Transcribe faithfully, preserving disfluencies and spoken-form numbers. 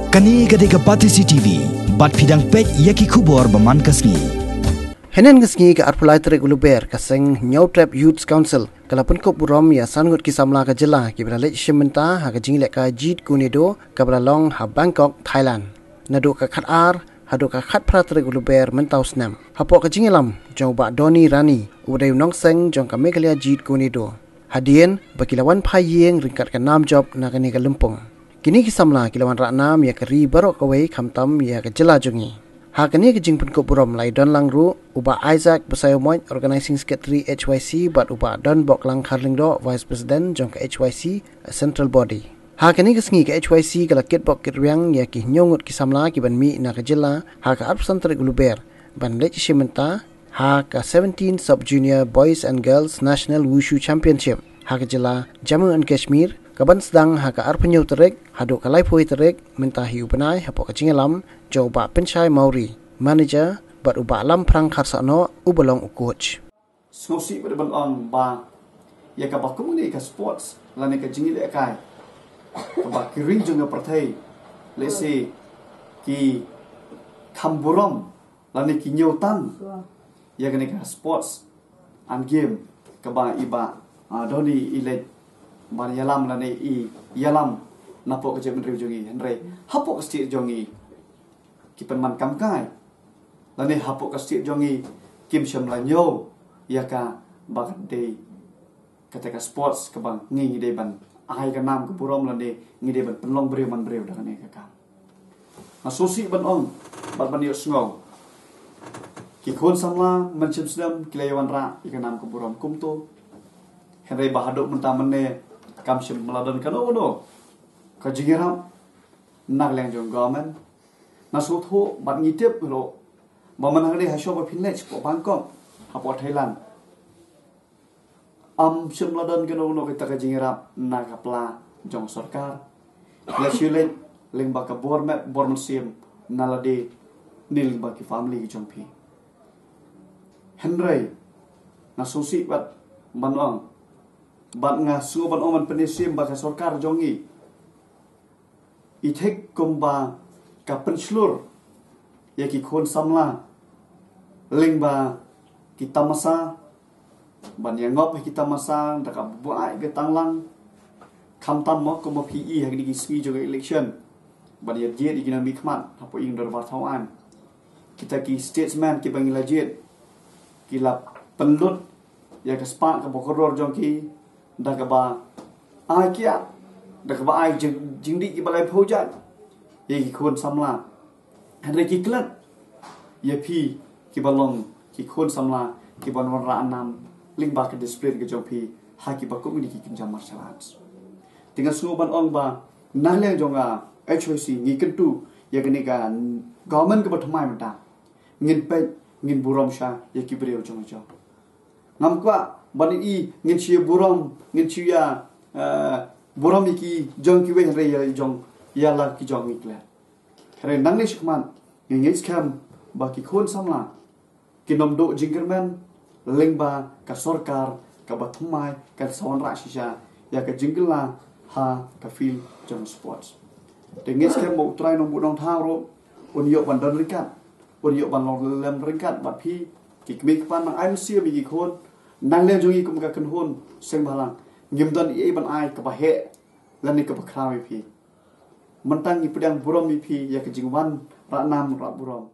Kane ka dei ka Batesi T V, bad phi dang peit ïa ki khubor ba man ka sngi. Hynnin ka sngi ka arphew lai tarik u Lber, ka seng Hynñiewtrep Youths Council ka la pynkup burom ïa san ngut ki samla ka jylla kiba la leit shim bynta ha ka jingïalehkai Jeet Kune Do kaba la long ha Bangkok, Thailand, naduh ka khatar haduh ka khatphra tarik u Lber mynta u snem. Hapoh ka jingïalam jong u Bah Donny Rani, u dei u nongseng jong ka Meghalaya Jeet Kune Do, hadien ba ki la wan phai ïing ryngkat ka nam jop na kane ka lympung. Kine ki samla ki la wanrah nam ïa ka ri baroh kawei, khamtam ïa ka jylla jong ngi. Ha kane ka jingpynkup burom la ïadon lang ruh u Bah Isaac Basaiawmoit, Organizing Secretary H Y C, bad u Bah Donboklang Kharlyngdoh, Vice President jong ka H Y C, a central body. Ha kane ka sngi ka H Y C ka la kitbok kitrwiang ïa ki hynñiew ngut ki samla kiban mih na ka jylla ha ka arphew san tarik u Lber ban leit shim bynta ha ka seventeen Sub Junior Boys and Girls National Wushu Championship ha ka jylla Jammu and Kashmir, kaban sdang ha ka arphew hynñiew tarik haduh ka laiphew tarik mynta hi u bnai, hapoh ka jingïalam jong u Bah Pynshai Mawrie, manager, bad u Bah Lamphrang Kharsahnoh, uba long u coach. Sngewsih bad ban ong ba ïa kaba kum kane ka sports lane ka jingïalehkai kaba ki ri jong ka pyrthei, lehse ki kham burom lane ki ñiewtang ïa kane ka sports and game kaba i Bah, ah, Donny i leit ban ïalam lane i ïalam napoh ka jaitbynriew jong ngi, hynrei hapoh ka state jong ngi ki pynman kam kai, lane hapoh ka state jong ngi kim shym la ñiew ïa kaba ka dei kata ka sports kaba ngi, ngi dei ban ai ka nam ka burom lane ngi dei ban pynlong briew man briew da kane ka kam. Nga sngewsih ban ong bad ban ïohsngew, ki khun samla mynshem snem ki la ïa wanrah ïa ka nam ka burom kumto, hynrei ba haduh mynta mynne kam shym la don kano kano ka jingïarap na ka liang jong government. Nga sngewthuh bad ngi tip ruh ba mynta ka dei ha shuwa ba phin leit shapoh Bangkok hapoh Thailand, am shym la don kano kano kata ka jingïarap na ka pla jong sorkar. La shu leit lyngba ka bor met bor mynsiem na lade ne lyngba ki family ki jong phi. Hynrei nga sngewsih bad ban ong, bad nga sngew ban ong ban pynïasyriem ba ka sorkar jong ngi i thik kumba ka pynshlur ïa ki khun samla lyngba ki tamasa, ban ïa ngop ha ki tamasa da kaba buaid ka tang lang. Khamtam mo kumba phi i ha kine ki sngi jong ka election, ban ïa jied ïa ki nongmihkhmat hapoh ïing dorbar thaw aiñ. Kita ki statesman kiba ngi la jied ki la pynlut ïa ka spah kaba kordor jong ki da kaba ai kiad, da kaba ai jing, jingdih kiba laiphew jait ïa ki khun samla. Hynrei ki klet ïa phi kiba long ki khun samla kiban wanrah nam lyngba ka discipline ka jong phi ha kiba kum kine ki kynja martial arts. Te nga sngew ban ong ba na liang jong nga, H Y C, ngi kyntu ïa kane ka government kaba thymmai mynta, ngin peit, ngin burom sha ïa ki briew jong ngi jong. Ngam kwah ban i ngin shu ïa burom, ngin shu ïa, eh, burom ïa ki jong kiwei, hynrei ïa la ki jong, ïa la ki jong ngi klet. Hynrei nangne shakhmat ngi ngeit skhem ba ki khun samla kin ym duh jingkyrmen lyngba ka sorkar kaba thymmai kan sa wanrah shisha ïa ka jingkylla ha ka field jong sports. Te ngeit skhem ba U Trai Nongbuh Nongthaw ruh un ïoh ban don ryngkat, un ïoh ban long lem ryngkat bad phi. Ki kmie ki kpa, nang ai mynsiem ïa ki khun. Na liang jong ngi kum ka kynhun seng bhalang, ngim don ei ei ban ai kaba heh lane kaba khraw ïa phi. Mynta ngi pdiang burom ïa phi ïa ka jingwanrah nam rah burom.